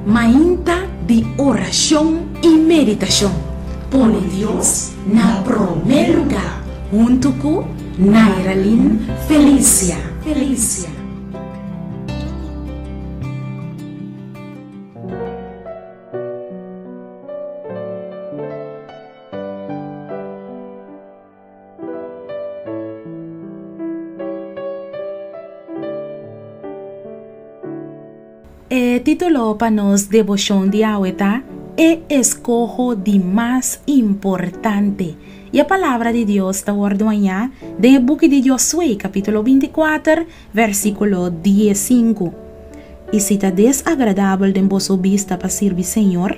Mainta di orashon i meditashon. Pone Dios na promé lugá huntu ku Nairalyn Felicia. Felicia. E título pa nos deboshon di awe ta E Eskoho di Mas Importante. I e Palabra di Dios ta wòrdu hañá den e buki di Josué, kapítulo bintikuater, versíkulo diesinku. I si ta desagradabel den boso bista pa sirbi Señor,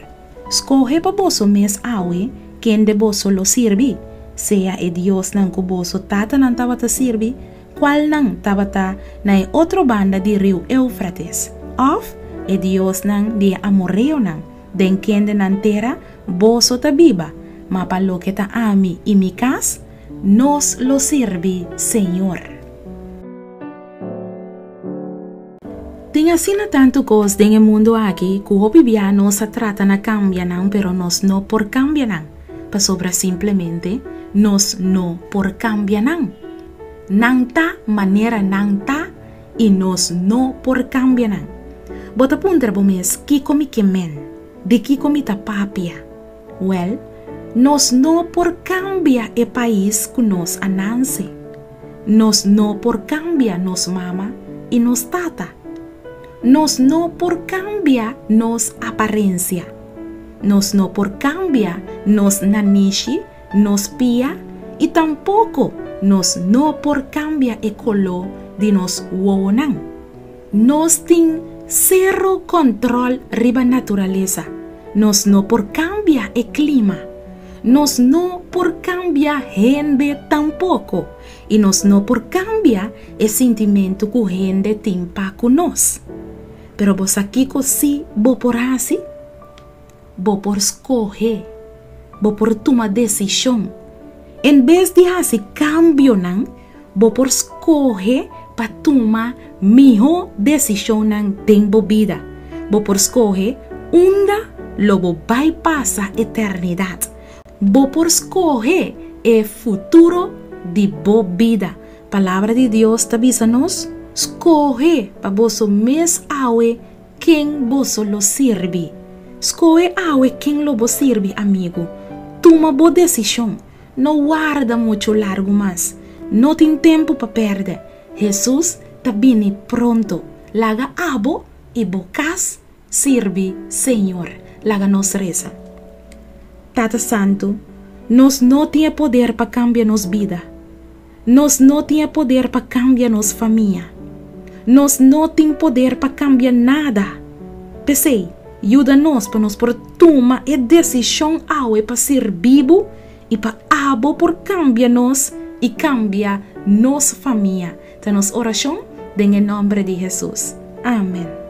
Skohe pa boso mes awe kende boso lo sirbi, sea e diosnan ku boso tatanan tabata sirbi, kualnan tabata na e otro banda di riu Eufrates, òf e diosnan di e amoreonan, den kende nan tera boso ta biba, ma pa loke ta ami i mi kas, nos lo sirbi señor. Tin asina tantu kos den e mundu aki ku hopi bia nos a trata na kambia nan pero nos no por kambia nan, pasobra simplemente nos no por kambia nan. Nan ta manera nan ta i nos no por kambia nan. Bo ta puntra bo mes kiko mi ke men, di kiko mi ta papia? Wèl, nos no por kambia e pais ku nos a nanse. Nos no por kambia nos mama i nos tata. Nos no por kambia nos aparensia. Nos no por kambia nos nanishi, nos pia i tampoko nos no por kambia e koló di nos wowonan. Nos tin sero kòntròl riba naturalesa. Nos no por kambia e klima. Nos no por kambia hende tampoko i nos no por kambia e sintimentu ku hende tin pa ku nos. Pero bo sa kiko sí bo por hasi? Bo por skohe. Bo por tuma desishon. En bes di hasi kambionan, bo por skohe pa tuma mihó desishonnan den bo bida. Bo por skohe unda lo bo bai pasa eternidat. Bo por skohe e futuro di bo bida. Palabra di Dios ta bisa nos, Skohe pa boso mes awe Ken boso lo sirbi? Skohe awe ken lo bo sirbi, amigu. Tuma bo desishon. No warda muchu largu mas. No tin tempu pa pèrdè. Hesus ta bini pronto. Laga abo i bo kas sirbi Señor. Laga nos resa. Tata Santu, nos no tin e poder pa kambia nos bida. Nos no tin e poder pa kambia nos famia. Nos no tin poder pa kambia nada. P'esei, yuda nos pa nos por tuma e desishon awe pa sirbi bo i pa abo por kambia nos i kambia nos famia. Ta nos orashon den e nòmber di Hesus. Amen.